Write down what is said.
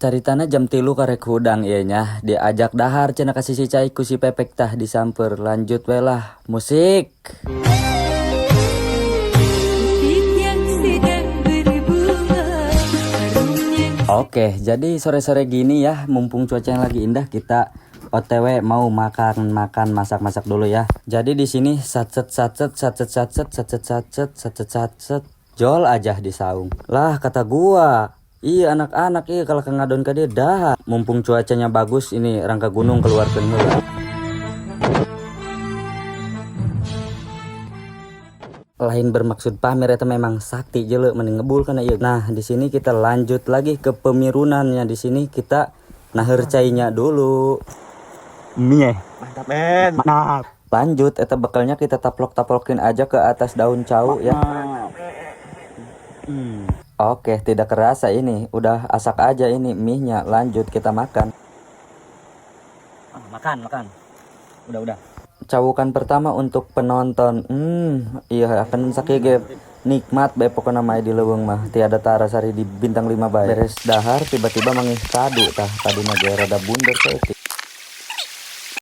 Caritana jam 3 karek hudang ieu nya, diajak dahar cenah ka sisi cai ku si Pepek tah disamper. Lanjut we lah, musik. Oke, jadi sore-sore gini ya, mumpung cuaca yang lagi indah, kita OTW mau makan-makan, masak-masak dulu ya. Jadi di sini satset satset satset satset satset satset satset satset jol aja di saung. Lah kata gua, iya anak-anak iya kalau ngadon ka dia dah. Mumpung cuacanya bagus ini rangka gunung keluarkeun heula. Lain bermaksud pamer eta memang sakti jelek mending ngebul kana ieu. Nah, di sini kita lanjut lagi ke pemirunannya. Di sini kita naher cainya dulu. Mie. Mantap, men. Mantap. Lanjut eta bekalnya kita taplok-taplokin aja ke atas daun cau ya. Oke, tidak kerasa ini, udah asak aja ini mie-nya. Lanjut kita makan. Ah, makan, makan. Udah, udah. Cawukan pertama untuk penonton. Iya akan sakieu ge nikmat bae pokona mah di leuweung mah. Tiada tara sari di bintang 5 bae. Beres dahar tiba-tiba mangih tadu tah. Taduna ge rada bunder saeutik.